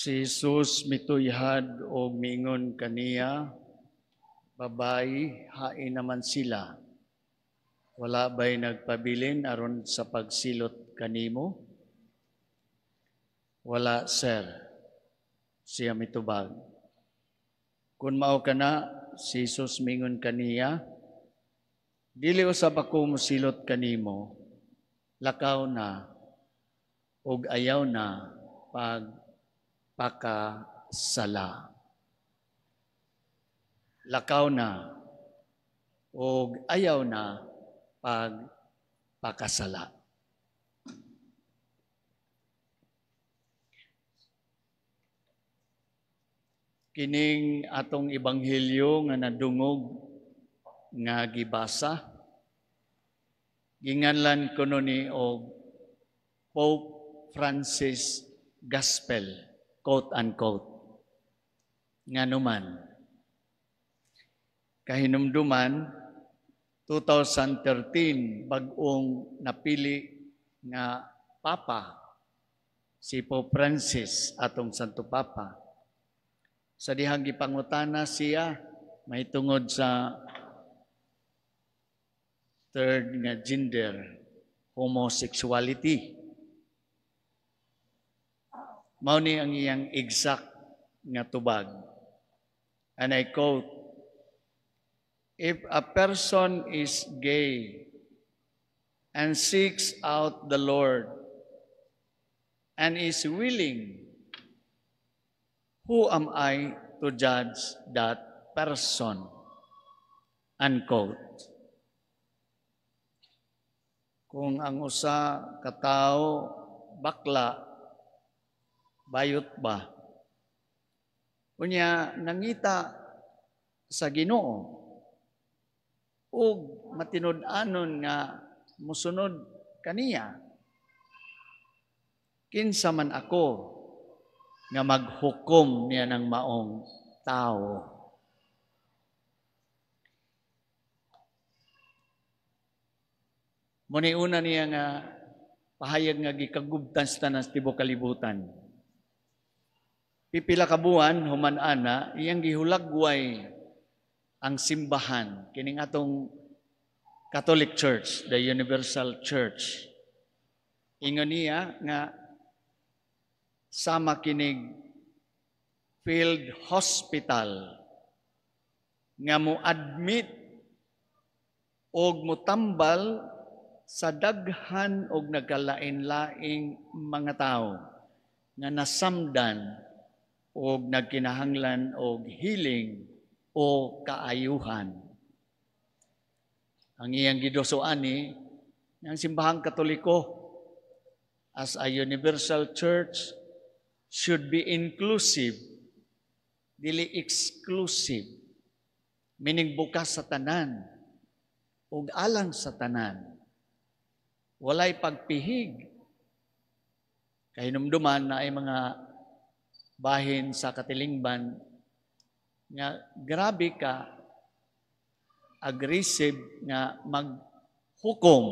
Si Jesus mituyhad og miingon kaniya, "Babayi, hain naman sila? Wala ba'y nagpabilin aron sa pagsilot kanimo?" "Wala, sir," siya mitubag. "Kung mao kana," si Jesus mingon kaniya, "dili usab ako mosilot kanimo. Lakaw na ug ayaw na pagpakasala." Lakaw na ug ayaw na pagpakasala. Kining atong ebanghelyo nga nadungog nga gibasa, ginganlan kuno ni og Pope Francis Gospel, quote unquote. Nganuman, kahinumduman, 2013 bag-ong napili nga Papa si Pope Francis, atong Santo Papa. Sa dihang gipangutana siya mahitungod sa third nga gender, homosexuality. Mao ni ang iyang exact nga tubag. And I quote, "If a person is gay and seeks out the Lord and is willing, who am I to judge that person?" Unquote. Kung ang usa ka tawo bakla, bayot ba? Unya nangita sa Ginoo ug matinud-anon nga mosunod kaniya, kinsa man ako nga maghukom niya ng maong tao? Muni una niya nga pahayag nga gikagubtan sa tanan sa tibuok kalibutan. Pipila ka buwan human ana, iyang gihulagway ang simbahan kining atong Catholic Church, the Universal Church. Ingon niya nga sama kinig field hospital nga mo-admit og motambal sa daghan og nagkalain-laing mga tawo nga nasamdan og nagkinahanglan og healing o kaayuhan. Ang iyang giduso ani ang simbahang Katoliko as a universal church should be inclusive, dili exclusive, meaning bukas sa tanan ug alang sa tanan. Walay pagpihig. Kahinumduman na ay mga bahin sa katilingban nga grabe ka aggressive nga maghukom,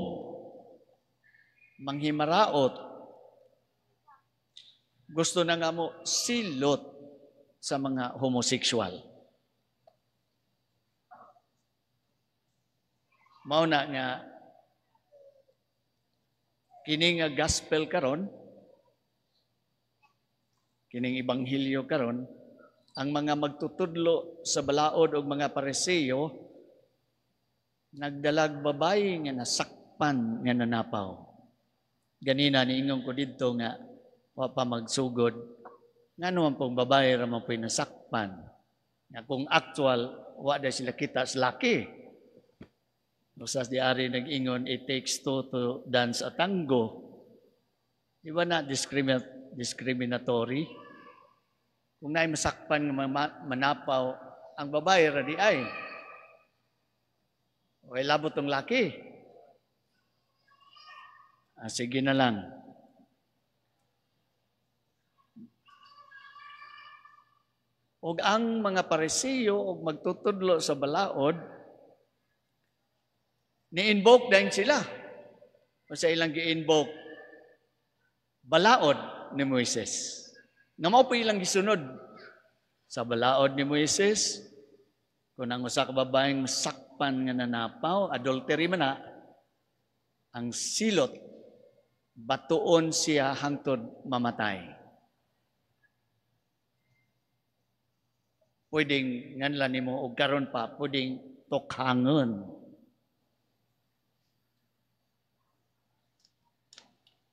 manghimaraot, gusto na nga mo silot sa mga homosexual. Mao na nga kini nga gospel karon, kining ebanghelyo karon, ang mga magtutudlo sa balaod og mga Pariseo nagdalag babayi nga nasakpan nga nanapaw. Ganina niingon ko didto nga wa pa magsugod, ngano man pong babayi ra man po'y nasakpan? Nga kung actual wa da sila kita sa laki. Usas di ari nag-ingon, it takes two to dance a tango. Di ba na discriminatory? Kung naay masakpan nga manapaw, ang babae ra di ay. Okay, labot tong laki. Sige na lang. Og ang mga Pariseo og magtutudlo sa balaod, ni-invoke din sila. O sa ilang gi-invoke, balaod ni Moises. Nga mao po ilang gisunod sa balaod ni Moises, kung ang usa ka babaeng sakpan nga nanapaw, adultery man na, ang silot, batuon siya hangtod mamatay. Pwedeng nganla nimo og karon pa, pwedeng tukhangon.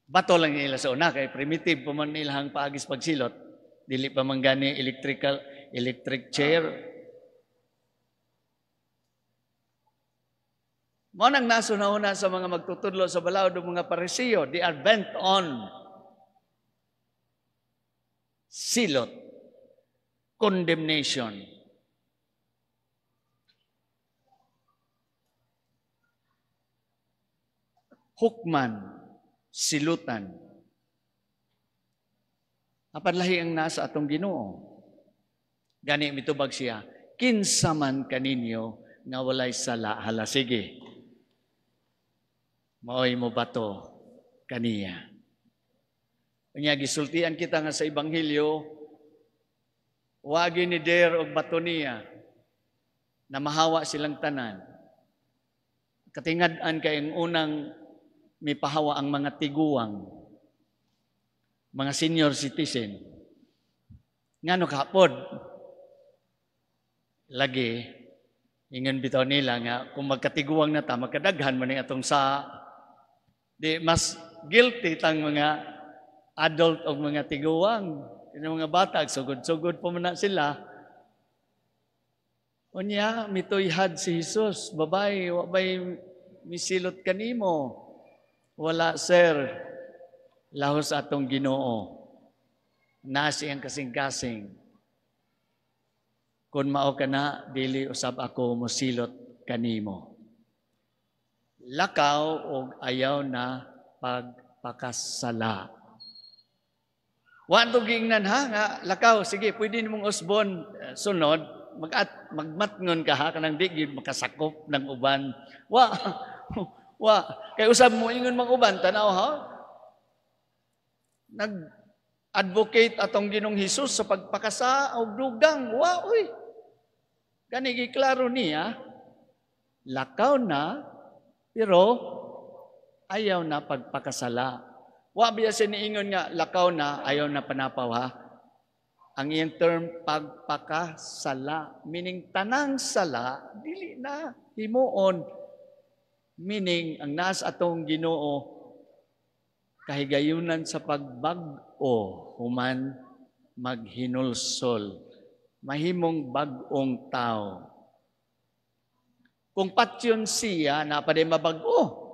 Bato lang nila sa una, kay primitive pa man nilang paagis pagsilot. Dili pa man gani electric chair. Mao nang nasuna-una sa mga magtutudlo sa balaod ng mga Pariseo, they are bent on silot, condemnation. Hukman, silutan. Apan lahi ang nasa atong Ginoo. Gani mitubag siya, kinsa man kaninyo nga walay sala, hala sige. Maoy mo bato kaniya. Unya gisultian kita nga sa Ebanghelyo, wagi ni der og bato niya na mahawa silang tanan. Katingad-an kay ang unang mipahawa ang mga tiguang, mga senior citizen. Ngano kahapon? Lagi, ingon bitaw nila nga kung magkatiguang na ta, magkadaghan man atong sa, di mas guilty tang mga adult o mga tiguang. Kaya mga bata, sugod-sugod pa man na sila. Unya, mituyhad si Jesus, babay, wa bay misilot kanimo? Wala, sir. Lahos atong Ginoo. Nasi ang kasing-kasing. Kung mao ka na, dili usab ako mosilot kanimo. Lakaw og ayaw na pagpakasala. Wa to giingnan ha nga lakaw, sige pwede nimong usbon sunod magmatngon ka ha kanang di gyud makasakop ng uban. Wa wa kay usab mo ingon mang uban tan-aw ha. Nag-advocate atong Ginoong Hesus sa pagpakasa og dugang. Wa oy. Gani giklaro niya lakaw na pero ayaw na pagpakasala. Wa biya siya niingon nga lakaw na, ayaw na panapaw ha. Ang iyang term pagpakasala, meaning tanang sala dili na himuon. Meaning ang naas atong Ginoo kahigayunan sa pagbag-o human maghinulsol, mahimong bag-ong tao. Kung patyon siya, na pa din mabag-o.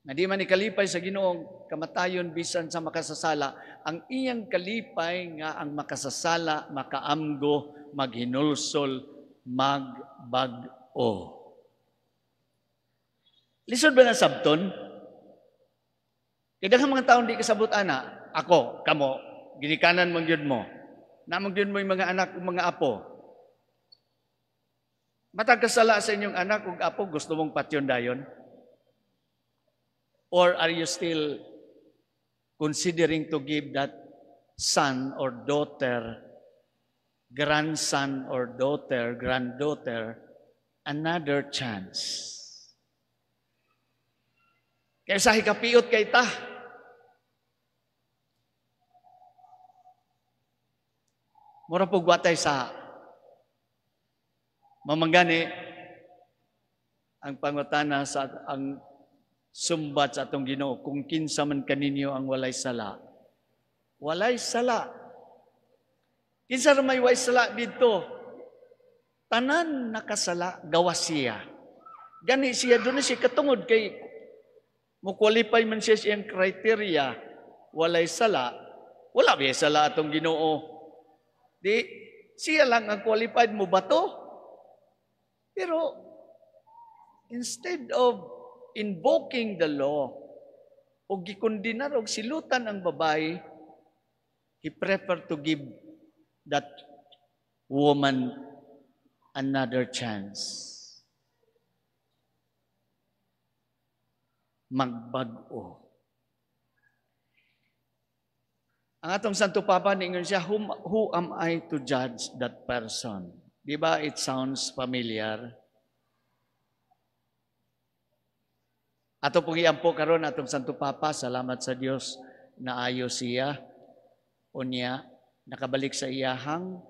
Nga di man ikalipay sa Ginoo kamatayon bisan sa makasasala, ang iyang kalipay nga ang makasasala, makaamgo, maghinulsol, magbag-o. Lisod ba na sabton? Kaya daghang mga taon di kasabot ana, ako, kamo, ginikanan man gyud mo. Naman gyud mo yung mga anak ug mga apo. Matag kasala sa inyong anak ug apo, gusto mong patyon dayon? Or are you still considering to give that son or daughter, grandson or daughter, granddaughter, another chance? Kaya sa hikapiot kay ta. Mura pug watay sa mamanggani ang pangutana sa ang sumbat sa atong Ginoo, kung kinsa man kaninyo ang walay sala. Walay sala. Kinsa ra may walay sala didto? Tanan nakasala gawas siya. Gani siya doon siya katungod kay mo qualify man siya siyang criteria, walay sala. Wala biya sala atong Ginoo. Di siya lang ang qualified mo bato. Pero instead of invoking the law o gikondenar og silutan ang babae, he preferred to give that woman another chance. Magbag-o. Ang atong Santo Papa, ningon siya, Who am I to judge that person?" Di ba it sounds familiar? Ato pong iampo karon atong Santo Papa, salamat sa Dios naayo siya. Unya nakabalik sa iyahang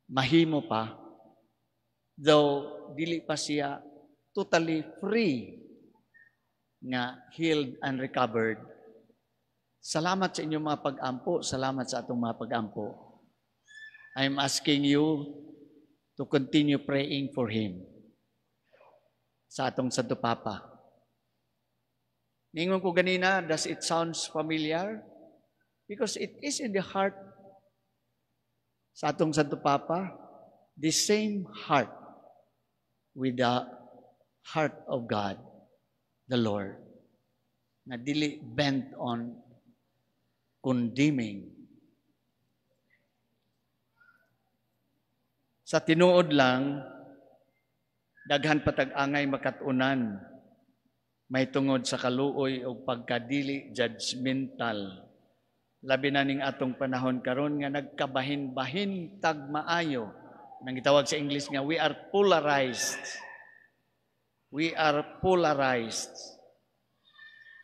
mahimo pa, though dili pa siya totally free nga healed and recovered. Salamat sa inyong mga pag-ampo. Salamat sa atong mga pag-ampo. I'm asking you to continue praying for him sa atong Santo Papa. Ningon ko ganina, does it sounds familiar? Because it is in the heart sa atong Santo Papa, the same heart with the heart of God, the Lord, na dili bent on condemning. Sa tinuod lang, daghan patag-angay makat-unan may tungod sa kaluoy o pagkadili judgmental. Labi na ning atong panahon karon nga nagkabahin-bahin tag maayo. Nang gitawag sa English nga we are polarized. We are polarized.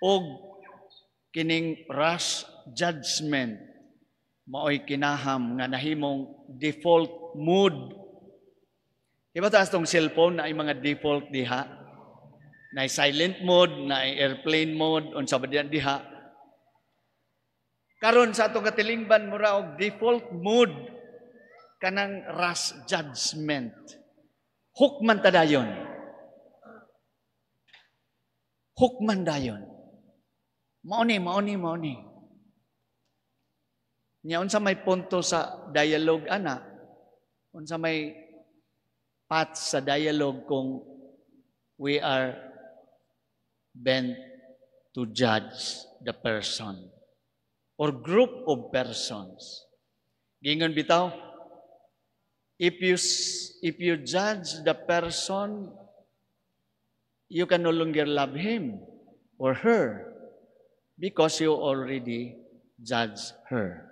Og kining rash judgment maoy kinaham nga nahimong default mood. Diba taas tong cellphone na ay mga default diha? Na silent mode, na airplane mode, unsa ba diyan diha? Karon sa atong katilingban mura og default mode kanang rash judgment. Hukman ta dayon. Hukman dayon. Mao ni, mao ni, mao ni. Nya unsa may punto sa dialogue ana? Unsa may path sa dialogue kung we are bent to judge the person or group of persons? Gingon bitaw, if you judge the person, you can no longer love him or her because you already judge her.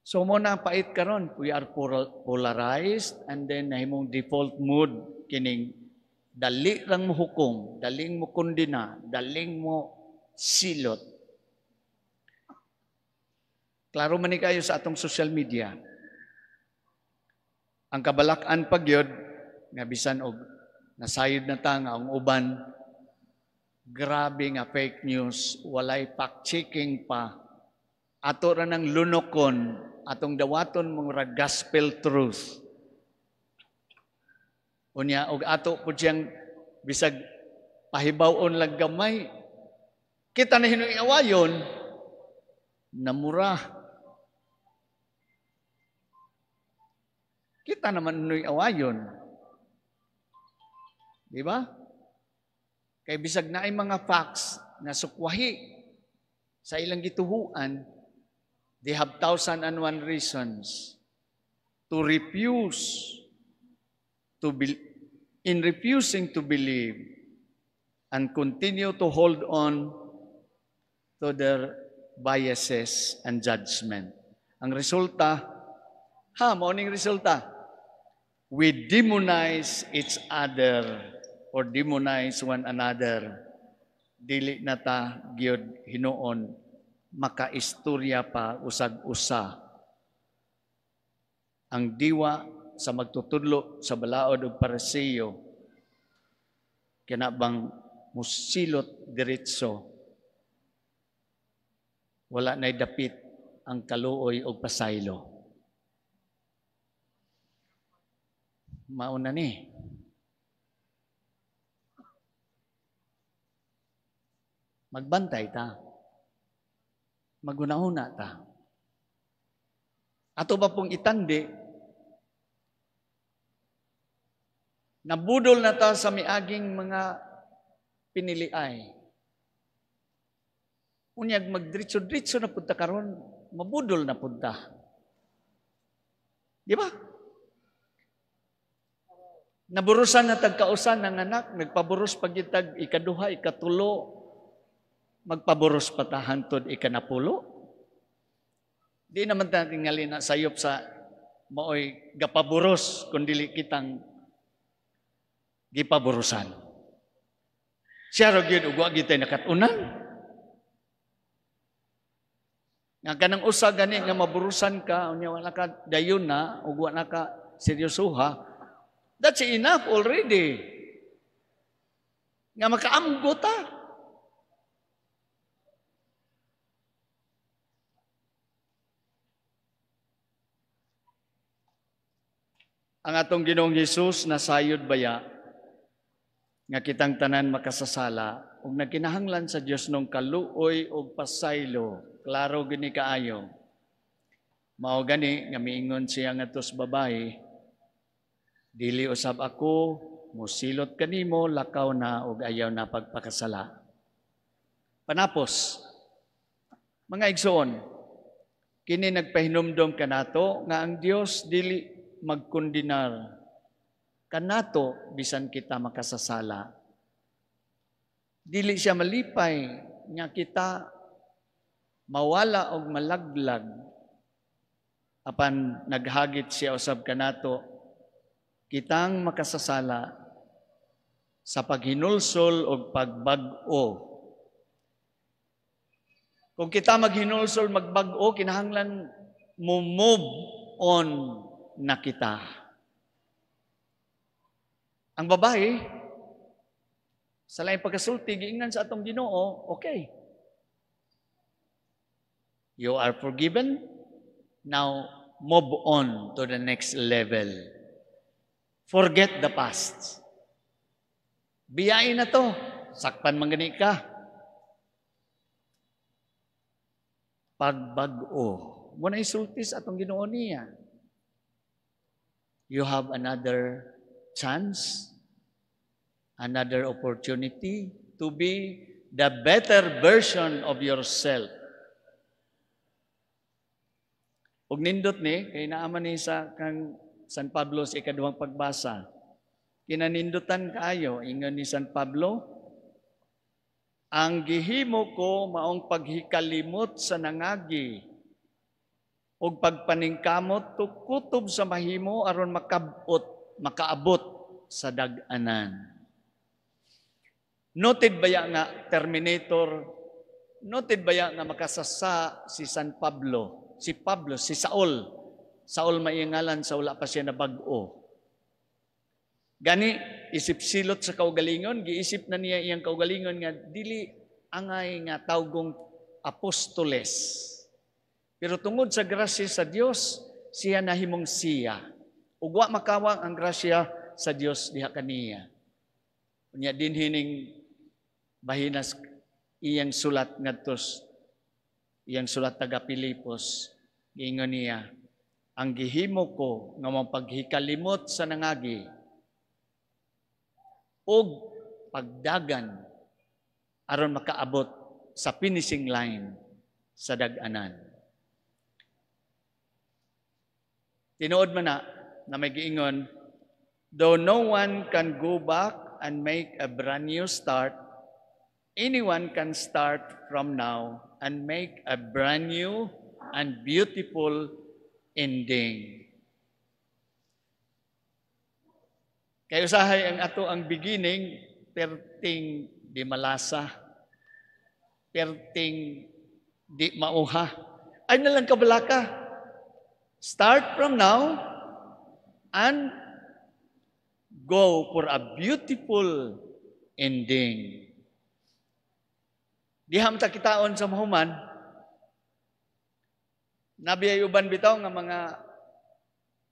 So mao na pait karon, we are polarized and then nahimong default mode kining dali lang mo hukom, daling mo kondena, daling mo silot. Klaro man ni kayo sa atong social media. Ang kabalak-an pagyod nga bisan og nasayod na ta nga ang uban grabe nga fake news, walay fact checking pa. Ato ra nang lunokon, atong dawaton mong gospel truth. Unya og ato pud siyang bisag pahibaw-on lang gamay, kita na hinuy awayon, namura. Kita naman hinuy awayon. Di ba? Kay bisag na ay mga facts na sukwahi sa ilang gituhuan, they have 1,001 reasons to refuse to be, in refusing to believe and continue to hold on to their biases and judgment. Ang resulta, ha, mao ning resulta, we demonize each other or demonize one another. Dili na ta gyud hinuon makaistorya pa usag-usa. Ang diwa sa magtutudlo sa balaod og Pariseo kina bang musilot diretso, wala na'y dapit ang kaluoy og pasaylo. Mauna ni. Magbantay ta. Maguna-una ta. Ato ba pong itandi, nabudol na ta sa miaging mga piniliay. Unyag magdritso-dritso na punta karon, mabudol na punta. Di ba? Naburusan na tagkausan ng anak, nagpaburos pag itag ikaduha, ikatulo, magpaburos pa ta hantod ikanapulo. Di naman ta tingali na sayop sa maoy gapaburos kung dili kitang gipaburusan. Siya ra gyud ug wa gyud tay nakat-unan. Nga kanang usa gani nga maburusan ka, unya wala ka dayon na ug wa na ka seryosoha, that's enough already. Nga makaamgo ta. Ang atong Ginoong Hesus nasayod baya nga kitang tanan makasasala ug nagkinahanglan sa Dios nung kaluoy ug pasaylo, klaro gini kaayo. Mao gani nga miingon siya ngadto sa babae, dili usab ako mosilot kanimo, lakaw na ug ayaw na pagpakasala. Panapos, mga igsoon, kini nagpahinumdom kanato nga ang Dios dili magkundinar kanato bisan kita makasasala. Dili siya malipay nga kita mawala og malaglag, apan naghagit siya usab kanato kitang makasasala sa paghinulsol og pagbag-o. Kung kita maghinulsol magbag-o, kinahanglan mo move on na kita. Ang babae, sa laing pagkasulti, giingnan sa atong Ginoo, okay. You are forgiven, now move on to the next level. Forget the past. Biyain na to. Sakpan man gani ka. Pagbag-o. Muna isulti sa atong Ginoo niya. You have another chance, another opportunity to be the better version of yourself. Ug nindot ni, kay naaman ni sa kang San Pablo sa ikaduhang pagbasa. Kinanindutan kaayo, ingon ni San Pablo, ang gihimo ko maong paghikalimot sa nangagi ug pagpaningkamot tukutob sa mahimo aron makaabot sa dag-anan. Noted baya nga Terminator, noted baya nga makasasa si San Pablo, si Pablo, si Saul. Saul maiingalan sa wala pa siya nabag-o. Gani, isip silot sa kaugalingon, giisip na niya iyang kaugalingon nga dili angay nga tawgong apostoles. Pero tungod sa grasya sa Dios, siya nahimong siya. Ug wa makawang ang grasya sa Dios diha kaniya. Unya dinhi ning bahinas iyang sulat ngadto iyang sulat taga Pilipos, giingon niya, ang gihimo ko nga mapaghikalimot sa nangagi ug pagdagan aron makaabot sa finishing line sa dag-anan. Tinuod man na may giingon, though no one can go back and make a brand new start, anyone can start from now and make a brand new and beautiful ending. Kay usahay ang ato ang beginning, perting di malasa, perting di mauha. Ay na lang kabalaka. Start from now and go for a beautiful ending. Diham ta kitaon sa mahuman, nabiyay uban bitaw nga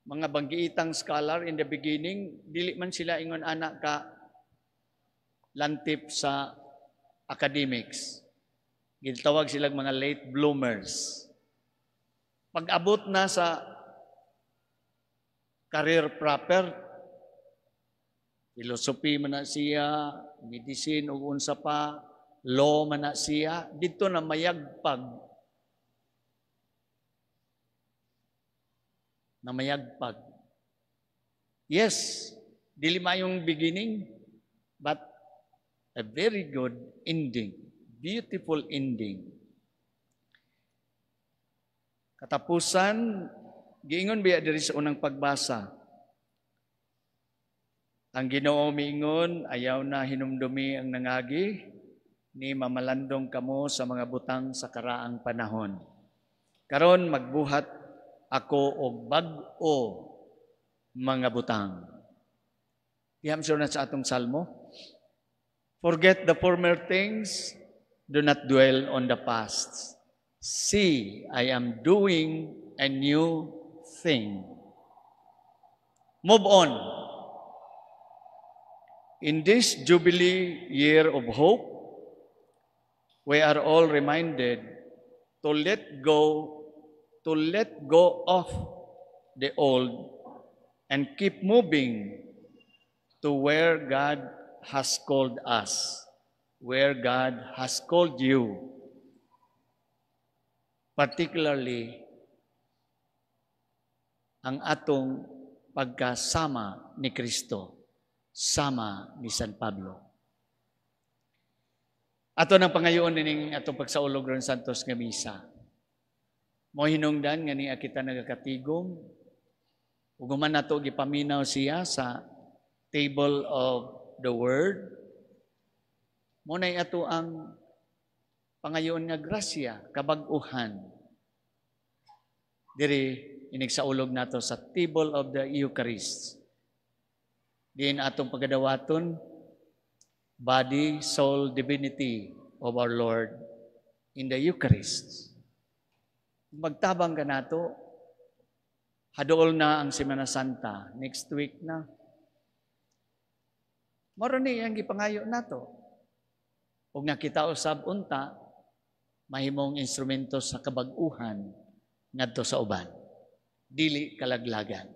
mga banggiitang scholar in the beginning, dili man sila ingon anak ka lantip sa academics. Gitawag silang mga late bloomers. Pag-abot na sa career proper, philosophy man na siya, medicine ug unsa pa, law man na siya, dito na mayagpag. Na mayagpag. Yes, Dili maayong beginning, but a very good ending. Beautiful ending. Katapusan, giingon biya diri sa unang pagbasa? Ang Ginoo miingon, "Ayaw na hinumdumi ang nangagi, ni mamalandong kamo sa mga butang sa karaang panahon. Karon magbuhat ako og bag-o mga butang." Diham na sa atong salmo. "Forget the former things, do not dwell on the past. See, I am doing a new thing." Move on. In this Jubilee year of hope, we are all reminded to let go of the old and keep moving to where God has called us, where God has called you. Particularly, ang atong pagkasama ni Kristo, sama ni San Pablo. Ato nang pangayoon nining atong pagsaulog ron Santos nga misa. Mo hinungdan nga niya kita nagakatigom ug human nato gipaminaw siya sa table of the word. Mo nay ato ang pangayoon nga grasya, kabag-uhan. Diri inig saulog nato sa table of the Eucharist. Diin atong pagadawaton body, soul, divinity of our Lord in the Eucharist. Magtabang ka nato, hadool na ang Semana Santa, next week na. Moro ni ang gipangayo nato. Ug nakita usab unta mahimong instrumento sa kabag-uhan ngadto sa uban. Dili kalaglagan.